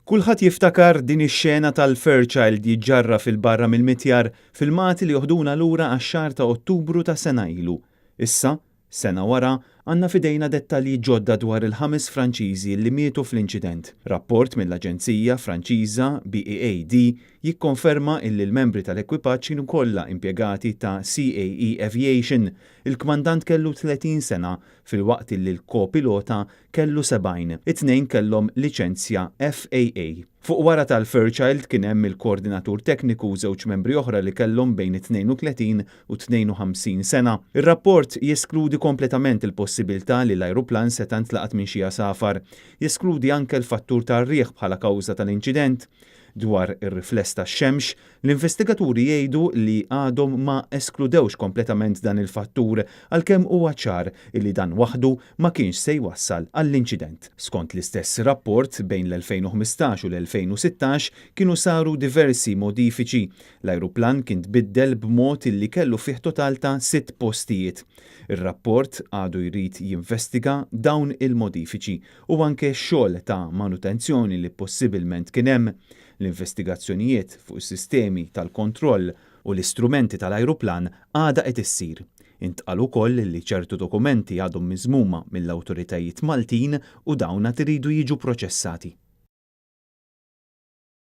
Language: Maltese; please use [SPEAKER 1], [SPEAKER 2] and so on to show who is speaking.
[SPEAKER 1] Kulħadd jiftakar din ix-xena tal-Fairchild jiġġarraf 'il barra mill-mitjar, filmati li joħduna lura għax-xahar ta' Ottubru ta' sena ilu. Issa, sena wara, għandna f'idejna dettalji ġodda dwar il-ħames Franċiżi li mietu fl-inċident. Rapport mill-aġenzija Franċiża BEAD jikkonferma illi l-membri tal-ekwipaġġ kienu kollha impjegati ta' CAE Aviation. Il-kmandant kellu 30 sena filwaqt illi l-ko-pilota kellu 70. It-tnejn kellhom liċenzja FAA. Fuq wara tal-Fairchild kien hemm il-koordinatur tekniku u żewġ membri oħra li kellhom bejn 32 u 52 sena. Ir-rapport jeskludi kompletament il-possibilità li l-ajruplan seta' ntlaqat minn xi għasafar. Jeskludi anke l-fattur tar-riħ bħala kawża tal-inċident. Dwar ir-rifless tax-xemx, l-investigaturi jgħidu li għadhom ma eskludewx kompletament dan il-fattur għalkemm huwa ċar illi dan waħdu ma kienx se jwassal għall-inċident. Skont l-istess rapport, bejn l-2015 u l-2016 kienu saru diversi modifiċi. L-ajruplan kien tbiddel b'mod illi kellu fih total ta' sitt postijiet. Ir-rapport għadu jrid jinvestiga dawn il-modifiċi u anke x-xogħol ta' manutenzjoni li possibilment kien hemm. L-investigazzjonijiet fuq is-sistemi tal-kontroll u l-istrumenti tal-ajruplan għadha qed issir. Intqal ukoll li ċertu dokumenti għadhom miżmuma mill-awtoritajiet Maltin u dawn għad iridu jiġu proċessati.